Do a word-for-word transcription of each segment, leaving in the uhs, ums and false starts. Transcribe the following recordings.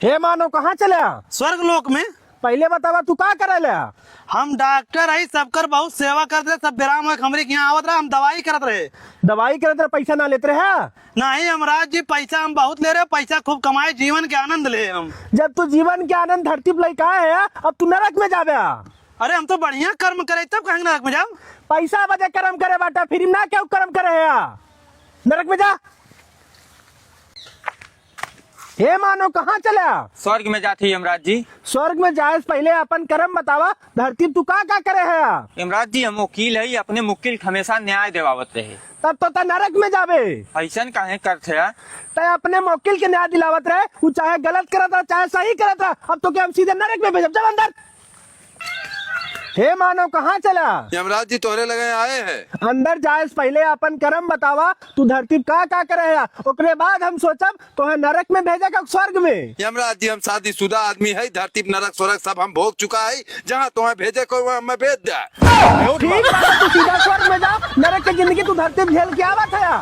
हे मानव, कहाँ चला? स्वर्ग लोक में। पहिले बतावा, तू का करे ले? हम डॉक्टर हई, सबकर बहुत सेवा करत रहे, सब बेराम होए के हमरे के यहाँ आवत रहे, हम दवाई करत रहे। दवाई करत रहे, पैसा ना लेत रहे? नहीं यमराज जी, पैसा हम बहुत ले रहे, पैसा खूब कमाए, जीवन के आनंद ले हम। जब तू जीवन के आनंद धरती पे लइका है, अब तू नरक में जाबे। अरे हम तो बढ़िया कर्म करे, तब कहेंगे नरक में जाओ। पैसा बदे कर्म करे बाटा, फ्री में ना केहू कर्म करे है। नरक में जा। हे मानव, कहाँ चला? स्वर्ग में जात ही यमराज जी। स्वर्ग में जाए से पहिले अपन कर्म बतावा, धरती पे तू का का करे है? यमराज जी, हम वकील हई, अपने मुक्किल के हमेशा न्याय देवावत रहे। तब तो तै नरक में जाबे। ऐसन काहे करत है? तै अपने मुक्किल के न्याय दिलावत रहे, उ चाहे गलत करत रहा, चाहे सही करत रहा, अब तोके हम सीधे नरक में भेजब। चल अंदर। हे मानव, कहाँ चला? यमराज जी तोहरे लगे आए हैं। अंदर जाए से पहिले अपन कर्म बतावा, तू धरती पे का का करे है, ओकरे बाद हम सोचब तोहे नरक में भेजे का स्वर्ग में। यमराज जी, हम शादीशुदा आदमी है, धरती पे नरक स्वर्ग सब हम भोग चुका है, जहाँ तोहे भेजे को वहाँ मैं भेज दे। ठीक बा, तू सीधा स्वर्ग में जा, नरक के जिंदगी तू धरती पे झेल के आवत है।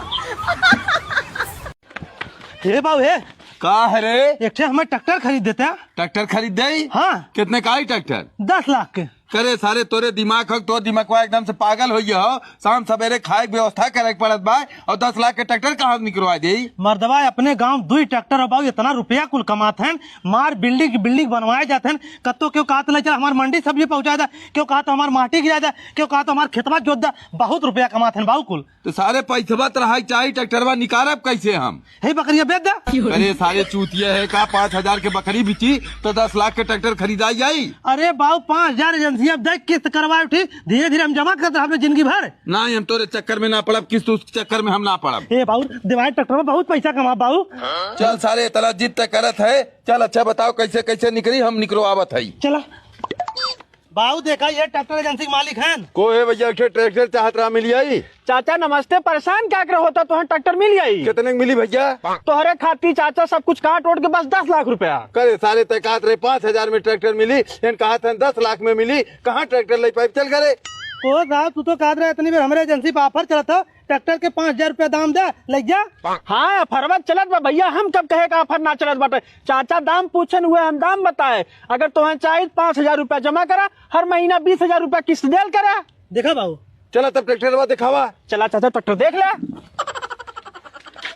हे बाबू, हे। का है रे? एक ठे हमें ट्रैक्टर खरीद देता। ट्रैक्टर खरीद दे? हाँ। कितने का आई ट्रैक्टर? दस लाख के। करे सारे, तोरे दिमाग हो, तोर दिमागवा एकदम से पागल हो गया हो। शाम सवेरे खाए के व्यवस्था करे के पड़त बा, और दस लाख के ट्रैक्टर कहाँ से निकलवा दे? मर्दवा, अपने गांव दुई ट्रैक्टर हो बाबू, इतना रुपया कुल कमात हैं, मार बिल्डिंग की बिल्डिंग बनवाए जात हैं। कत्तो क्यों कहा तो ले चल हमार मंडी सब्जी पहुँचा दे, क्यों कहा तो हमार माटी गिरा दे, क्यों कहा तो हमार खेतवा जोत दे, बहुत रुपया कमात हैं बाबू कुल। तो सारे पैसवा तो रहा चाही, ट्रैक्टरवा निकारब कैसे हम? हे बकरिया बेच दे। अरे सारे चूतिया है का, पाँच हजार के बकरी बिची तो दस लाख के ट्रैक्टर खरीदा जाई? अरे बाबू, पाँच हजार एजेंसी अब देख किस्त करवाए उठी, धीरे धीरे हम जमा करत रहब जिंदगी भर। ना, हम तोरे चक्कर में ना पड़ब, किस्त उस चक्कर में हम ना पड़ब। ए बाबू, दिवाए ट्रैक्टर में बहुत पैसा कमा बाबू। चल सारे, इतना जिद तक करत है, चल अच्छा बताओ कैसे कैसे निकली, हम निकलवावत है। चला। बाऊ देखा, ये ट्रैक्टर एजेंसी के मालिक हैं। को है भैया, एक ठे ट्रैक्टर चाहत रहा, मिल जाई? चाचा नमस्ते, परेशान क्या करे होता, तोहन ट्रैक्टर मिल जाई। कितने में मिली भैया? तोहरे खातिर चाचा सब कुछ काट ओट के बस दस लाख रुपया। करे सारे, तय कहत रहे पाँच हजार में ट्रैक्टर मिली, इन कहत हैं दस लाख में मिली, कहाँ ट्रैक्टर ले पाइब? चल घरे। ओ साहब, तू तो कहत रहे इतनी बेर हमरे एजेंसी पे ऑफर चलत है, ट्रैक्टर के पाँच हजार रुपया दाम दे, ले जा। हाँ, ऑफरवा चलत बा भैया, हम कब कहे का ऑफर ना चलत बाटे। चाचा दाम पूछन हुए, हम दाम बताए। अगर तोहें चाहिए पाँच हजार रुपया जमा करा, हर महीना बीस हजार रुपया किस्त देल करा। देखा बाबू। चला तब ट्रैक्टरवा दिखावा। चला चाचा ट्रैक्टर देख ले।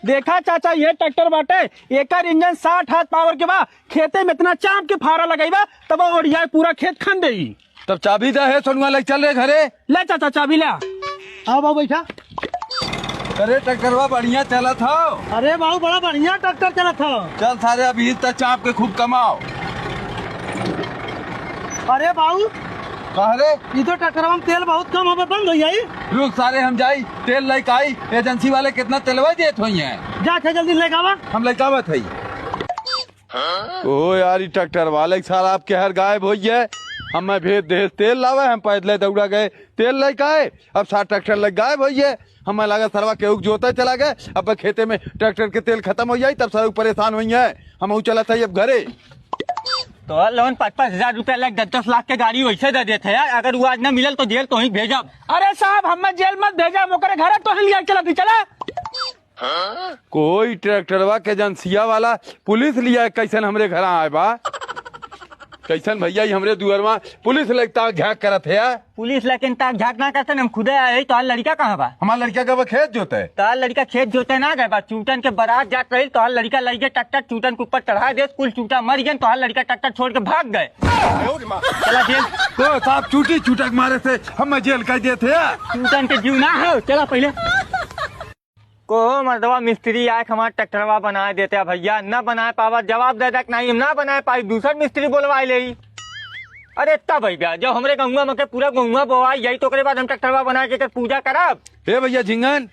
देखा चाचा, ये ट्रैक्टर बाटे, एकर इंजन साठ हाथ पावर के बा। खेते में इतना चाप के फारा लगइबा, तब ओढ़िया पूरा खेत खन देई। तब चाबी दे है सोनुआ, ले चल रे घरे। ले चाचा चाबी ले। आओ बाबू बैठा। अरे ट्रैक्टरवा बढ़िया चलत हो। अरे बाबू बड़ा बढ़िया ट्रैक्टर चलत हो। चल सारे अभी त चाप के खूब कमाओ। अरे बाबू। कह रे? ई तो ट्रैक्टरवा में तेल बहुत कम होबे, बंद हो जाई। रुक सारे हम जाई तेल लेके आई। एजेंसी वाले कितना तेलवा देत होई हैं। जा अच्छा जल्दी लेके आवा। हम लेके आवत हई। ओ यार, ई ट्रैक्टर वाले के साला आपके हर गायब होइ गए। हमें भेज दे तेल लावे, हम पैदले दौड़ा गए तेल लेके आए। अब सारा ट्रैक्टर लग गायब होइ गए। हमें लगा सरवा केहू के जोते चला गए। अब खेते में ट्रैक्टर के तेल खत्म होइ जाई, तब सरवा परेशान होइ है। हम चलत है अब घरे। तो लोन पाँच पाँच हजार रुपया लाख दस दस लाख के गाड़ी वैसे दे देते हैं यार। अगर वो आज ना मिलल तो जेल तो ही भेजब। अरे साहब, हमें जेल मत भेजा, हम ओकरे घरे तो ही लिया चलत ही, चला। कोई ट्रैक्टरवा के एजेंसिया वाला पुलिस लिया कैसन हमरे घर आए बा? कैसन भैया, ई हमरे दुअरवा पुलिस लगता झांक करत है यार। पुलिस लेकिन ताक झांक ना करते, हम खुदे आए ही। तोहार लड़का कहाँ बा? हमार लड़का गवा खेत जोते। तोहार लड़का खेत जोते ना गए बा, चूटन के बारात जात रही, तोहार लड़का लइके ट्रैक्टर चूटन के ऊपर चढ़ा दे, कुल चूटा मर गए, तोहार लड़का ट्रैक्टर छोड़ के भाग गए। चला जेल। तो साहब चूटी चूटक मारे से हम जेल कह देते हैं। चूटन के जीव ना हो, चला पहले। को मर्दवा मिस्त्री आए, हमार ट्रैक्टरवा बनाए देते भैया, ना बनाए पावा, जवाब दे दे कि नहीं, हम ना बनाए पाई, दूसर मिस्त्री बोलवाए ले। अरे तब भैया, जब हमरे गौवा में के पूरा गौवा बोआई जाई, तो ओकरे बाद हम ट्रैक्टरवा बनाए के एकर पूजा करब। हे भैया झिंगन।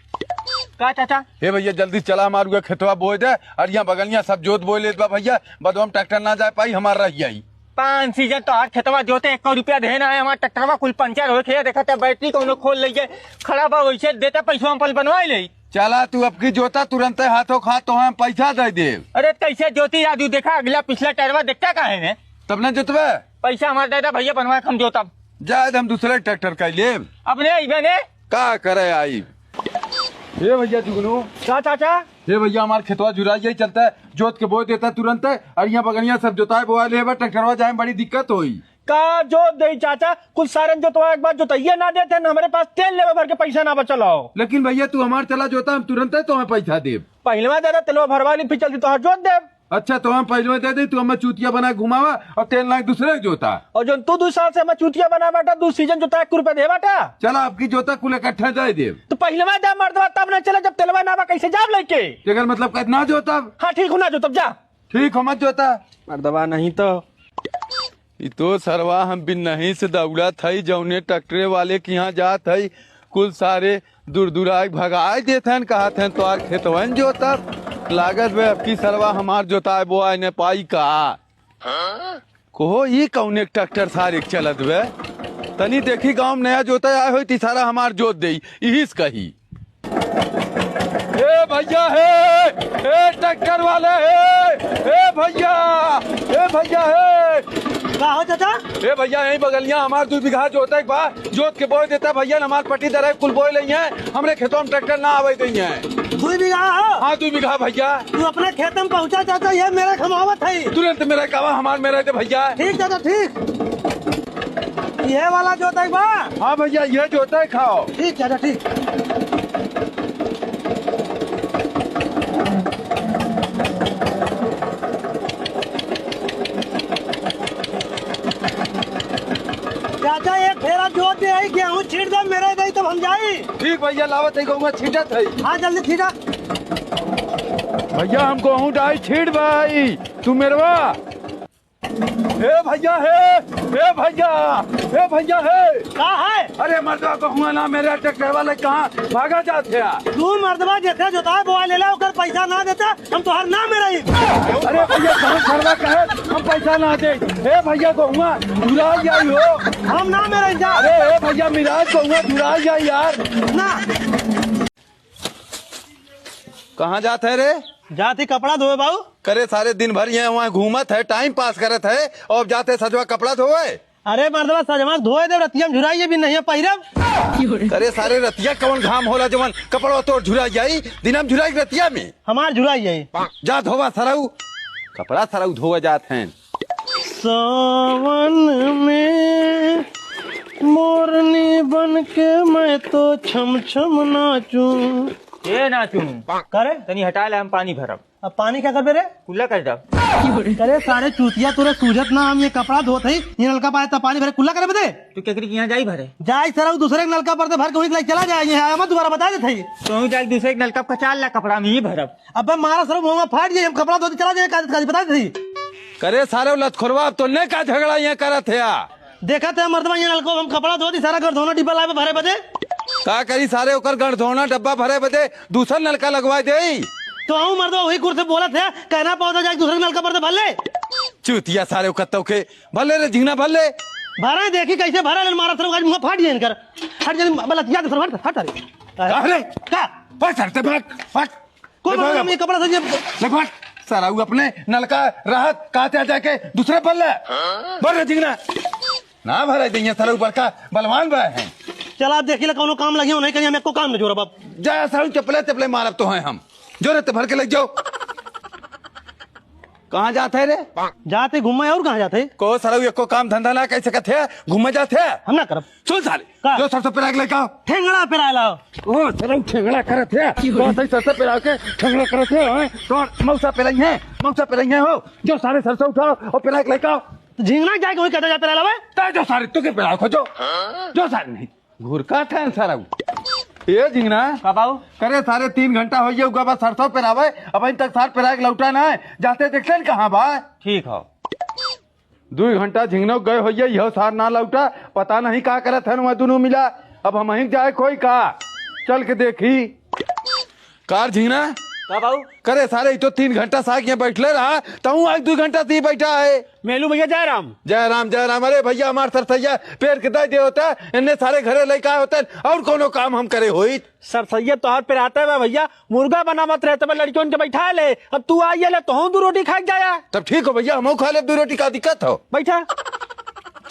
का चाचा? हे भैया, जल्दी चला, हमार उहे खेतवा बोए दे, और यहाँ बगलिया सब जोत बोए लेत बा भैया, बदवा में ट्रैक्टर ना जाए पाई, हमार रह जाई। पाँच सीजन तोहार खेतवा जोते, एको रुपया देना है, हमार ट्रैक्टरवा कुल पंचर होए के, देखा ते बैटरी कौनो खोल ले जाए, खराब हो, वैसे देते पैसवा हम पल बनवाए ले। चला तू अब की जोता, तुरंते हाथों हाथ तो हम पैसा दे दे। अरे कैसे जोती राजू, देखा अगला पिछला टायरवा देखता काहे ने? तब ना जोतबे? पैसा हमार दे दे भैया, बनवा के हम जोतब। जाए हम दूसरे ट्रैक्टर का लेब। अपने अइबे ने। का करे आई? ए भैया जुगनू। का चाचा? हे भइया, हमार खेतवा झुराई जाई, चलता है जोत के बोए देता है तुरंत है। और यहाँ बगनिया सब जोताए बोआए ले बा, ट्रैक्टरवा जाए में बड़ी दिक्कत होई। का जोत देई चाचा, कुल सारन जोतवा एक बार जोतइया ना देते हैं, हमरे पास तेल लेवे भर के पैसा ना बचल हो। लेकिन भइया, तू हमार चला जोता, हम तुरंत है तो हमें पैसा देब। पहिलवा दे दे, तेलवा भरवा ली, फिर चलती तोहार जोत देब। अच्छा, तो हम पहिलवा दे दे, तू हमें चूतिया बना घुमावा और तेल ना दूसरे के जोता। और जोन तू दू साल से हमें चूतिया बना बाटा, दू सीजन जोता एक रुपया दे बाटा। चला, आपकी जोता कुल इकट्ठा दे देब। तो पहिलवा दे मर्दवा, तब ना चले, जब तेलवा ना बा, कैसे जाब लेके? तेकर मतलब का ना जोतब? हाँ, ठीक हो ना जोतब, जा। ठीक हो, मत जोता। मर्दवा नहीं तो। ई तो सरवा हम बिन्नही से दौड़त हई, जौने ट्रैक्टरे वाले के यहाँ जात हई, कुल सारे दूर दूर आइ भगाइ देत हन, कहत हन, "तोहार खेतवन जोतब।" लागत बे, अब की सरवा हमार जोताए बोआए न पाई का? कोहो, ई कौने ट्रैक्टर सारे के चलत बे? तनी देखी, गाँव में नया जोता आए होई, ती सारा हमार जोत देई, इहिस कही। ए भइया हे, ए ट्रैक्टर वाले हे, ए भइया, ए भइया हे। का हो चाचा? ए भइया, यहीं बगलिया हमार दू बीघा जोते के बा, जोत के बोए देता भइया, न हमार पट्टीदार है, कुल बोए लइहैं, हमरे खेतवा में ट्रैक्टर ना आवे दइहैं। दू बीघा हो? हाँ, दू बीघा भइया। तू अपने खेत में पहुँचा चाचा, ये मेरे खमावत है। तुरंत मेरे कावा, हमार मेरे दे भइया। ठीक चाचा, ठीक। ये वाला जोते के बा? हाँ भइया, ये जोते खाओ। ठीक चाचा, ठीक। चाचा, एक फेरा जोत दे, आई गेहूं छीट दे, मेरे दे, तब हम जाई। ठीक भइया, लावत है, गेहूं छीटत है। हाँ, जल्दी छीटा। भइया, हम गेहूं डाई छीट भाई, तू मेरवा। ए भइया हे, ए भइया, ए भइया हे। का है? अरे मर्दवा, गेहुआ ना मेरे ट्रैक्टर वाले कहाँ भागा जात है? तू मर्दवा जेथे जोताए बोआए लेला, ओकर पैसा ना देता, हम तोहार ना मेरई। अरे भइया, कहाँ सरवा कहे हम पैसा ना दे? ए भइया, गेहुआ झुराई जाई हो। हम ना मेरई जा। अरे ए भइया, मिराज, गेहुआ झुराई जाई यार। ना। कहाँ जात है रे? जात ही कपड़ा धोए बाऊ। करे सारे दिन भर यहाँ वहाँ घूमत है, टाइम पास करत है, और अब जात है सजवा कपड़ा धोए। अरे मर्दवा, सजवा धोए दे, रतिया में झुराई बिन्नही पहिरब। करे सारे, रतिया कवन घाम होला जवन कपड़वा तोर झुराई जाई, दिना में झुराई रतिया में। हमार झुराई जाई। जा धोवा सरऊ, कपड़ा सरऊ धोवे जात हैं। सावन में मोरनी बन के मैं तो छम छम नाचूं। ए नाचूं। करे? तनी हटा ले, हम पानी भरब। अब पानी का करबे रे? कुल्ला कर दब। करे सारे चूतिया, तोरे सूझत ना, हम ये कपड़ा धोत हई, ये नलका पाए त पानी भरे, कुल्ला करे बदे? तू केकरी के यहाँ जाई भरे? जाई सरऊ, दूसरे के नलका पर से भर के वहीं लाइके चला जाए, यहाँ मत दोबारा बता देत हई। तो जाई दूसरे के नलका कचाल ला, कपड़ा में ही भरब। अबे मारा सरऊ, मुंह फाट जाई, हम कपड़ा धोते चला जाए, काज काज बता देत हई। करे सारे लतखोरवा, अब तो ने का झगड़ा यहाँ करत है आ? देखत है मर्दवा, यहाँ नलको हम कपड़ा धोती, सारा घर धोना डिब्बा लावे भरे बदे। का करी सारे ओकर गण धोना डब्बा भरे बदे दूसर नलका लगवाए देई। तो हूँ मर्दवा वही कुर से बोलत है, कहना पौधा जाके दूसरे नलका पर से भर ले। चूतिया सारे ओकर तो के भर ले रे झिंगना भर ले। भरे देखी कैसे भरे ले मारा सरऊ आज मुंह फाट जाए इनकर। हट जल्दी बलतिया दूसर हट हट अरे। अरे का? बस हटते भाग, भाग। कौन ले भाग। ये कपड़ा सर ये? ले भाग। सरऊ अपने नलका रहत कहते आ जाके दूसरे पर ले। भर रे झिंगना। ना भरे दइहैं, सरऊ बड़का बलवान बा हैं। चला, आप देखी ला, कौनो काम लगे हो नहीं, कहीं हम एको काम नहीं जोरब अब। जा सरऊ, चपले चपले मारब तो हैं हम। जो रे, ते भर के ले जाओ। कहाँ जात है रे? जाते घूमे, और कहाँ जाते? को सरऊ एको काम धंधा ना कर सकत है, घूमे जात है। हम ना करब। सुन साले, का? जो सरसों पेराए के लेके आओ। ठेंगड़ा पेराए लाओ। ओ सरऊ ठेंगड़ा करत है। तो सही सरसों पेराए के ठेंगड़ा करत है, हैं? तो मौसा पेराई है, मौसा पेराई है हो। जो सारे सरसों उठाओ और पेराए के लेके आओ। तो झिंगना जाके वही कहता जाता रहला बे। तै जो सारे तू के पेराओ खोजो। जो सारे नहीं। घुरका ठहन सरऊ। ए झिंगना। का बाऊ? करे सारे तीन घंटा हो गया, उगा बस सरसों पेरावे, अब तक सार पेराए के लौटा ना है। जाते देखते न कहाँ बा? ठीक हो। दुई घंटा झिंगनो गए होइए, यह सार ना लौटा, पता नहीं का करत हन वह दुनू मिला। अब हमहीं जाए कोई का, चल के देखी। कार झिंगना। का बाऊ? करे सारे, ई तो तीन घंटा साग यहाँ बैठले रहा, तहूँ आज दुई घंटा से ही बैठा है। मेलू भैया जय राम। जय राम, जय राम। अरे भैया, हमार सरसैया पेड़ के दे दे होता, इन्ने सारे घरे लेके आए होते, और कोनो काम हम करे होइत। सरसैया तोहार पेराते बा भैया, मुर्गा बनावत रहे तब लड़कियों के बैठा ले, अब तू आई ले, तोहूँ दू रोटी खा के जाया। तब ठीक हो भैया, हमहू खा लेब दू रोटी, का दिक्कत हो? बैठा।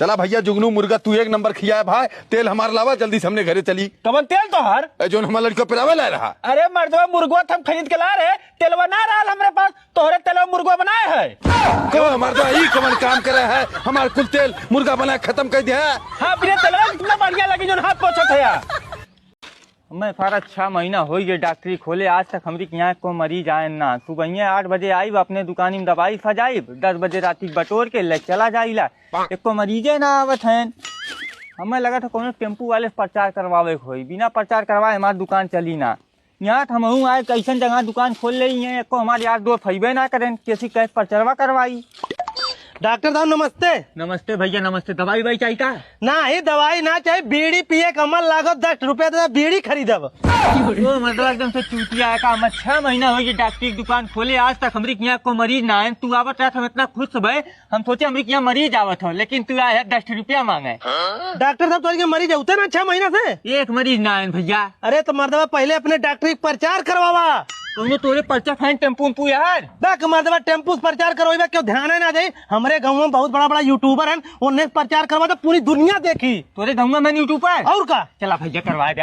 चला भइया जुगनू मुर्गा, तू एक नंबर खियाए भाई, तेल हमार लावा, जल्दी से हमने घरे चली। कवन तेल तोहार? ए, जौन हमार लड़का पेरावे लाए रहा। अरे मर्दवा, मुर्गवा त हम खरीद के ला रहे, तेलवा ना रहल हमरे पास, तोहरे तेलवा मुर्गवा बनाए है। का मर्दवा, ई कवन काम करे है? हमार कुल तेल मुर्गा बना के खत्म कर दिया। हाँ, बिना तेलवा कितना बढ़िया लगी, जौन हाथ पोछत है यार। मैं सारा छह महीना होइ गए डॉक्टरी खोले, आज तक हमरी के यहाँ एको मरीज आए ना। सुबहिये आठ बजे आइब, अपने दुकानी में दवाई सजाइब, दस बजे राती बटोर के ले चला जाइला, एको मरीजे ना आवत हैं। हमें लगत है कौनो टेम्पू वाले से प्रचार करवावे के होई, बिना प्रचार करवाए हमार दुकान चली ना। यहाँ त हमहूँ आए, कैसन जगह दुकान खोल ले, यहाँ एको हमार यार दोस्त हइबे ना करें, किसी कहे प्रचारवा करवाई। डॉक्टर साहब नमस्ते। नमस्ते भइया, नमस्ते। दवाई ववाई चाही का? नाही, दवाई ना चाही, बीड़ी पिए का मन लागो, दस रुपया दे, बीड़ी खरीदब। ओ, मतलब एकदम से चूतिया है का? हम छह महीना होइ गए डॉक्टरी की दुकान खोले, आज तक हमरी के यहाँ को मरीज ना आए। तू आवत रहत, हम इतना खुश भए, हम सोचे हमरी के यहाँ मरीज आवत हो, लेकिन तू आए है दस रुपया मांगे। डॉक्टर साहब, तोहरी के मरीज होते ना छह महीना से? एक मरीज ना आए भइया। अरे तो मर्दवा, पहले अपने डॉक्टरी के प्रचार करवावा। कौनो तोरे पर्चा खाइन टेम्पू उम्पू यार? देख मर्दवा, टेम्पू से प्रचार करवाइबा, क्यों ध्यान है ना जाई। हमरे गाँव में बहुत बड़ा बड़ा यूट्यूबर हैं, उन्हें प्रचार करवा दे, पूरी दुनिया देखी। तोरे गाँव में YouTuber? और का? चला भइया, करवा दे।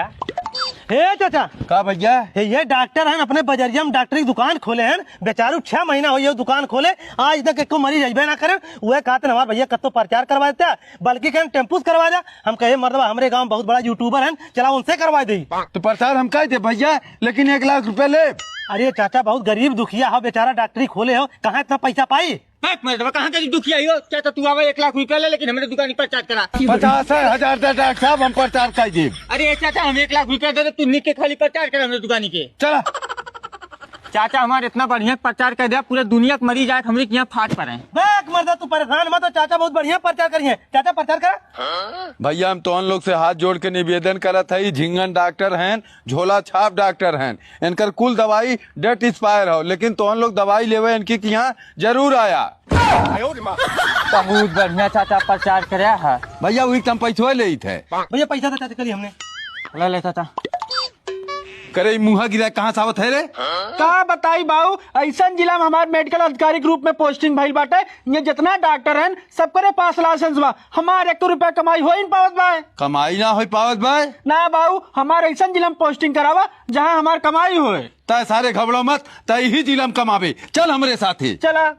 हे चाचा। का भइया? हे, ये डॉक्टर हैं, अपने बजरिया में डॉक्टरी की दुकान खोले हैं, बेचारू छह महीना हो ये दुकान खोले, आज तक एको मरीज अइबे ना करे। वह कहते हैं, "हमार भइया कत्तो प्रचार करवा देते हैं, बल्कि कहें टेम्पू से करवा दे।" हम कहे, "मर्दवा, हमरे गाँव में बहुत बड़ा यूट्यूबर हैं, चला उनसे करवा दे।" तो प्रचार हम कह दे भइया, लेकिन एक लाख रुपया ले। अरे चाचा, बहुत गरीब दुखिया है बेचारा, डॉक्टरी खोले हो, कहाँ इतना पैसा पाई? बैठ मर्दवा, कहाँ गरीब दुखिया हो? चाचा तू आवा, एक लाख रुपया ले, लेकिन हमरे दुकानी प्रचार करा। पचास हजार दे डॉक्टर साहब, हम प्रचार कर देब। अरे चाचा, हम एक लाख रुपया दे दे, तू निक के खाली प्रचार कर हमरे दुकानी के। चला। चाचा हमार इतना बढ़िया प्रचार कर दिया, पूरे दुनिया के मरीज आए हमरे के यहाँ फाट पड़े। बैठ मर्दा, तू परेशान मत हो, चाचा बहुत बढ़िया प्रचार करिए। चाचा प्रचार करा। भइया, हम तोहन लोग से हाथ जोड़ के निवेदन करत हई, झिंगन डॉक्टर हैं, झोला छाप डॉक्टर हैं, इनकर कुल दवाई date expire हो, लेकिन तोहन लोग दवाई लेवे इनकी के यहाँ जरूर आया। बहुत बढ़िया चाचा प्रचार करे है। भइया, वही कम पैसवा लेत है। भइया, पैसा तो चाचा करी हमने। ले ले चाचा। करे, ई मुँहा गिरा कहाँ से आवत है रे? का बताई बाऊ, ऐसन जिला में हमार मेडिकल अधिकारी के रूप में पोस्टिंग भइल बाटे। ये जितना डॉक्टर हैं, सबकरे पास लाइसेंस बा, हमार एक रुपया कमाई हो ही न पावत बा। कमाई ना हो पावत बा? ना बाऊ, हमार ऐसन जिला में पोस्टिंग करावा, जहाँ हमार कमाई होए। तय सारे घबड़ो मत, तय ही जिला में कमावे। चल हमरे साथे। चला।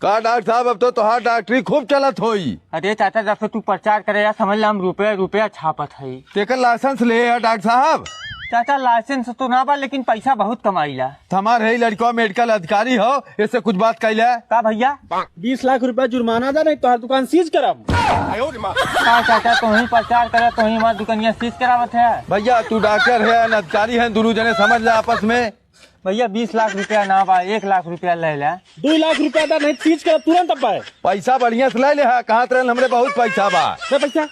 का डॉक्टर साहब, अब तो तोहार डॉक्टरी खूब चलत होई। अरे चाचा, जब से तू प्रचार करे यार, समझ ले हम रुपया रुपया छापत हई। तेकर लाइसेंस ले यार डॉक्टर साहब। चाचा, लाइसेंस तो ना बा, लेकिन पैसा बहुत कमाईला। त हमार है लड़का मेडिकल अधिकारी हो, इससे कुछ बात कैला। का भइया? बीस लाख रुपया जुर्माना दे, नहीं तोहार दुकान सीज करब। का चाचा, तोही प्रचार करे, तोही हमार दुकनिया सीज करावत है। भइया, तू डॉक्टर है, अधिकारी है, दुनू जने समझ ले आपस में। भइया, बीस लाख रुपया ना बा, एक लाख रुपया ले ले। दो लाख रुपया दा, नहीं सीज करब तुरंत अब बा। पैसा बढ़िया से ले ले, हाँ, कहाँ तरह हमरे बहुत पैसा बा। ले पैसा।